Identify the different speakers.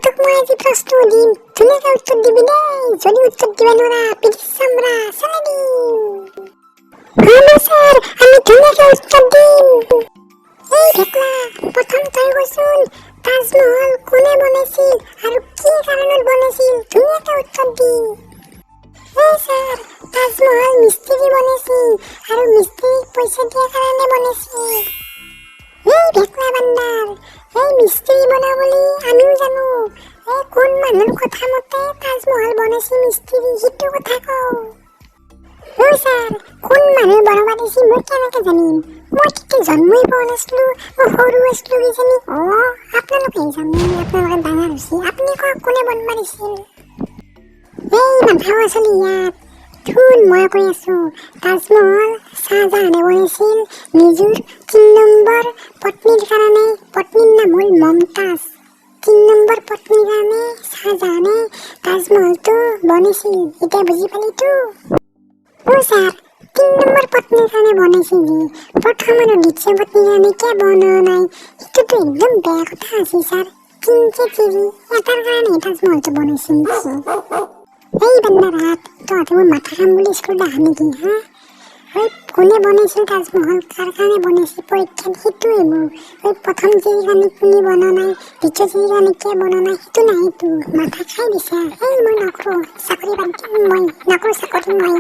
Speaker 1: তোক মই আজি প্ৰশ্ন সুধিম, ধুনীয়াকে উত্তৰ দিবি দেই। যদি উত্তৰ দিব নোৱাৰা, পিঠিৰ চামৰা চেলাই দিম। হ'ব ছাৰ, আমি ধুনীয়াকে উত্তৰ দিম। এই ভেকলা, প্ৰথম তই কচোন, তাজমহল কোনে বনাইছিল আৰু কি কাৰণত বনাইছিল? ধুনীয়াকে উত্তৰ দি। এই ছাৰ, তাজমহল মিস্ত্ৰী বনাইছিল আৰু মিস্ত্ৰীক পইচা দিয়াৰ কাৰণে বনাইছিল। এই ভেকলা বান্দাৰ, এই মিস্ত্ৰী বনাব বুলি আমিও জানো। এই কোন মানুহৰ কথা মতে তাজমহল বনাইছিল মিস্ত্ৰী, সেইটো কথা কওঁ। অ' ছাৰ, কোন মানুহে বনাব দিছিল মই কেনেকে জানিম? মই তেতিয়া জন্মই পোৱা নাছিলো, মই সৰু আছিলো কিজানি। অ' আপোনালোকে জানে, আপোনালোকে ডাঙৰ হৈছে। আপুনি কওক, কোনে বনাব দিছিল? এই নাথাও আচলি ইয়াত। শুন, মই কৈ আছো, তাজমহল শ্বাহজাহানে বনাইছিল নিজৰ 3 নম্বৰ পত্নীৰ কাৰণে। পত্নীৰ নাম হ'ল মমতাজ। 3 নম্বৰ পত্নীৰ কাৰণে শ্বাহজাহানে তাজমহলটো বনাইছিল। এতিয়া বুজি পালিতো? অ' ছাৰ, 3 নম্বৰ পত্নীৰ কাৰণে বনাইছিল যে, প্ৰথম আৰু দ্বিতীয় পত্নীৰ কাৰণে কিয় বনোৱা নাই? সেইটোতো একদম বেয়া কথা আছিল ছাৰ। তিনটে তিৰি এটাৰ কাৰণে তাজমহলটো বনাইছিল নেকি? এই বান্দাৰ হাত, তহঁতে মোৰ মাথা খাম বুলি স্কুলত আহা নেকি হা? ঐ, কোনে বনাইছিল তাজমহল, কাৰ কাৰণে বনাইছিল, পৰীক্ষাত সেইটোৱে মোৰ। ঐ, প্ৰথম তিৰিৰ কাৰণে কোনে বনোৱা নাই, দ্বিতীয় তিৰিৰ কাৰণে কিয় বনোৱা নাই, সেইটো নাহেতো। মাথা খাই দিছা। এই মই নকৰোঁ চাকৰি, বাদ দিম মই, নকৰোঁ চাকৰি মই।